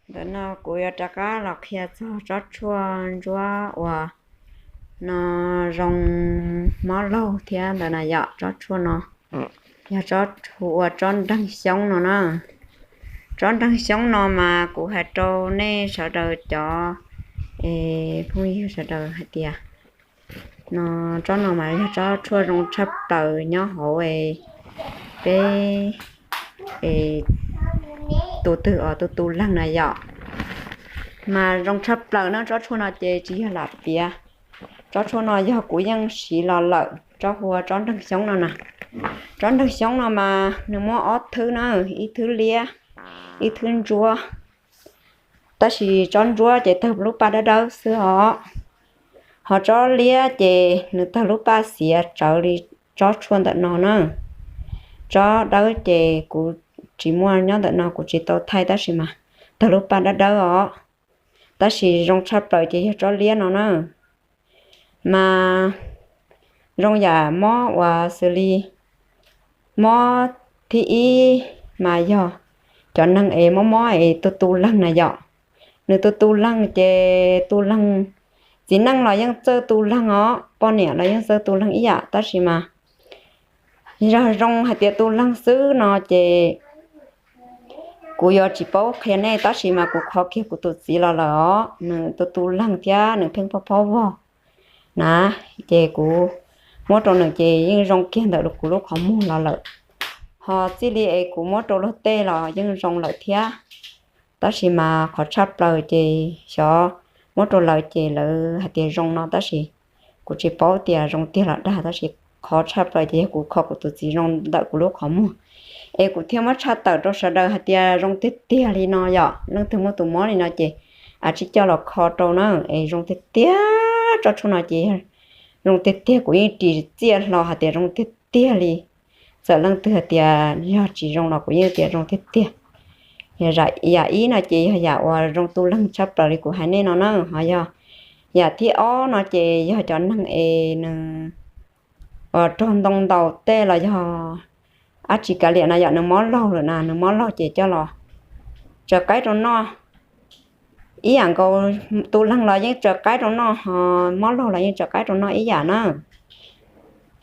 Ntawm no kuv yuav rov qab los qhia txog tsob tshuaj ntsuab uas no zoo mob laug thiab ntawd na yom. Tsob tshuaj no yog tsob hu ua tsob nreeg xyoob no na. Tsob nreeg xyoob no mas kuv hais rau nej sawv daws cov phooj ywg sawv daws hais tias no tsob no mas yog tsob tshuaj zoo tshaj plaws nyob hauv peb tus twg os tu tu leeg na yom. Mas zoo tshaj plaws na, tsob tshuaj no ces tsis yog lam piav. Tsob tshuaj no yog kuv yeej siv los lawm, tsob hu ua tsob nreeg xyoob no na. Tsob nreeg xyoob no mas nws muaj ob thwb na, ib thwb liab, ib thwb ntsuab. Tab sis tsob ntsuab ces tawg lub paj dawb dawb xwb os. Ho tsob liab ces nws tawg lub paj xiav tsawv li tsob tshuaj ntawm no na. Tsob dawb ces kuv tsis muaj nyob ntawm no, kuv tsis tau thaij, tab sis mas tawg lub paj dawb dawb os. Tab sis zoo tshaj plaws ces yog tsob liab no na. Mas zoo yam mob uas xws li mob thib ib mas yog cov neeg es mob mob es tu tu leeg na yom. Nws tu tu leeg ces tu leeg, txiv neej los yeej txawj tu leeg os, poj niam los yeej txawj tu leeg ib yam, tab sis mas yog zoo hais tias tu leeg xwb no ces kuv yuav tsis paub qhia nej, tab sis mas kuv kho kiag kuv tus txiv los lawm os, nws tu tu leeg thiab nws pheej phob phob vog na, ces kuv muab rau nws ces yeej zoo kiag ntawm kuv lub qhov muag los lawm. Ho txij li es kuv muab rau luag tej los yeej zoo lawm thiab. Tab sis mas qhov tshaj plaws ces xyov muab rau lawv ces lawv hais tias zoo no, tab sis kuv tsis paub tias zoo tiag los dag, tab sis qhov tshaj plaws ces yog kuv kho kuv tus txiv zoo ntawm kuv lub qhov muag. Es kuv thiaj muab tshaj tawm rau sawv daws hais tias zoo tiag tiag li no yom. Leej twg muaj tus mob li no ces a tsij coj los kho rau na, es zoo tiag tiag. Tsob tshuaj no ces zoo tiag tiag, kuv yeej ris txiaj hlo hais tias zoo tiag tiag li. Txawm leej twg hais tias yog tsis zoo los kuv yeej tias zoo tiag tiag. Yam ib no ces yog yam uas zoo tu leeg tshaj plaws li kuv hais nej no na. Ho yog yam thib ob no ces yog cov neeg es nws raug ntoo ntaus tej los yog dab tsi kav liam no yom, nws mob laug lawm na, nws mob laug ces coj los tsaws qaib rau noj ib yam nkaus. Tu leeg los yeej tsaws qaib rau noj, ho mob laug los yeej tsaws qaib rau noj ib yam na.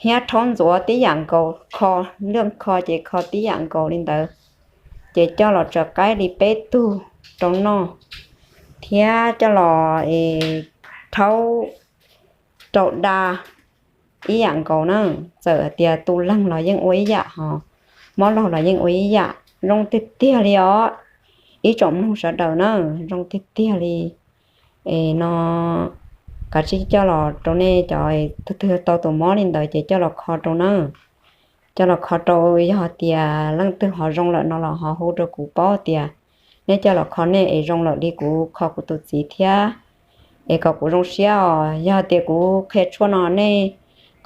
Hiab rhaub ntxuav tib yam nkaus, kho, lwaj kho ces kho tib yam nkaus li ntawd, ces coj los tsaws qaib li peb tug rau noj, thiab coj los rhaub rau da ib yam nkaus na. Txawm hais tias tu leeg los yeej ua ib yam, ho mob laug los yeej ua ib yam, zoo tiag tiag li os. Ib tsoom mloog sawv daws na, zoo tiag tiag li. Es no kav tsij coj los rau nej cov twg twg tau tus mob li ntawd ces coj los kho rau na. Coj los kho rau, yog tias leej twg ho zoo lawm no los ho hu rau kuv paub tias nej coj los kho nej es zoo lawm li kuv kho kuv tus txiv thiab, es kom kuv zoo siab os. Yog tias kuv qhia tshuaj no nej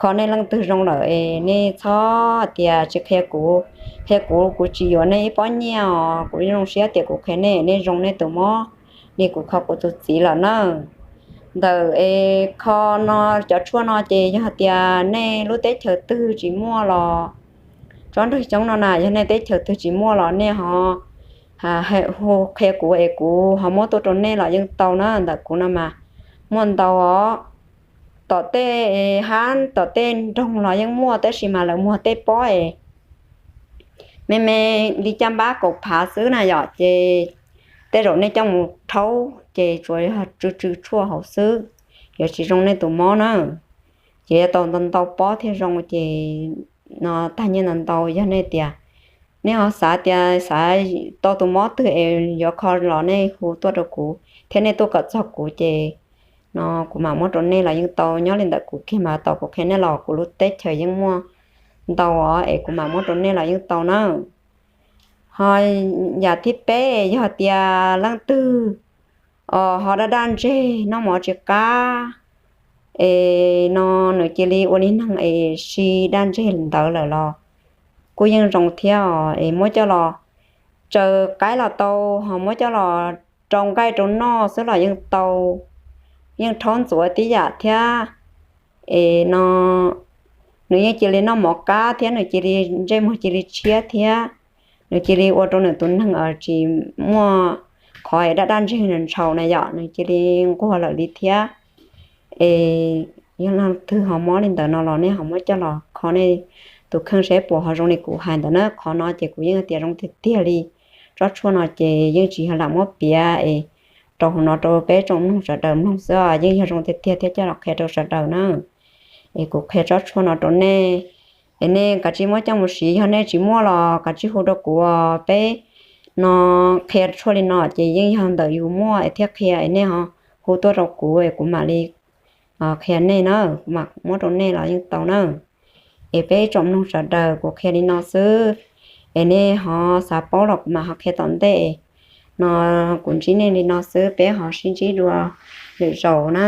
kho nej leej twg zoo lawm es nej txhob tias tsis qhia kuv. Qhia kuv, kuv tsis yuav nej ib pob nyiaj os. Kuv zoo siab tias kuv qhia nej, nej zoo nej tus mob li kuv kho kuv tus txiv lawm na. Ntawm es kho no, cov tshuaj no ces yog tias nej lub teb chaws twg tsis muaj los, tsob nreeg xyoob no na, yog nej teb chaws twg tsis muaj los nej ho hu qhia kuv es kuv ho muab tuaj rau nej los yeej tau na. Ntawm kuv no mas muaj ntau os. Tom tej hab tom tej nroog los yeej muaj, tab sis mas lawv muag tej pob es me me li caj npab kaum phav xwb na yom, ces tej zaum nej coj mus rhaub ces tsuas yog tsw tsw tshuaj hauv xwb, yuav tsis zoo nej tus mob na. Ces yuav tau ntau ntau pob thiaj zoo. Ces no tag nyiaj ntau ntau, yog nej tias nej ho xav tias xav tau tus mob twg es yuav kho los nej hu tuaj rau kuv thiab nej tuaj kom txog kuv ces no kuv mam muab rau nej los yeej tau. Nyob li ntawm kuv kiag mas tau kuv qhia nej los kuv lub teb chaws yeej muaj ntau os, es kuv mam muab rau nej los yeej tau na. Ho yam thib peb, yog tias leej twg os ho daj daj ntseg noj mov tsis qab, es no nws cia li ua li neeg es si daj ntseg ntawd lawm los kuj yeej zoo thiab os. Es muab coj los tsaws qaib los tau, ho muab coj los rau nqaij rau noj xwb los yeej tau, yeej rhaub ntxuav tib yam thiab. Es no nws yeej cia li noj mov qab thiab, nws cia li ntsej muag cia li tshiab thiab, nws cia li ua rau nws tus neeg tsis muaj qhov es daj daj ntseg ntshaus na yom, nws cia li nquag lawm li thiab. Es yog leej twg ho mob li ntawd no los nej ho muab coj los kho nej tus kheej saib puas ho zoo li kuv hais ntawd na. Qhov no ces kuv yeej tias zoo tiag tiag li. Tsob tshuaj no ces yeej tsis yog lam muab piav es rau hauv no rau peb tsoom mloog sawv daws mloog xwb, yeej yog zoo tiag tiag thiab coj los qhia rau sawv daws na. Es kuv qhia tsob tshuaj no rau nej, es nej kav tsij muab coj mus siv, yog nej tsis muaj los kav tsij hu rau kuv. Peb no qhia tshuaj li no ces yeej yog ntawm yus muaj es thiaj qhia, es nej ho hu tuaj rau kuv es kuv mam li qhia nej na, kuv mam muab rau nej los yeej tau na. Es peb tsoom mloog sawv daws, kuv qhia li no xwb, es nej ho xav paub los kuv mam ho qhia tom ntej. No kuv ntsib nej li no xwb, peb ho sib ntsib dua lwm zaus na.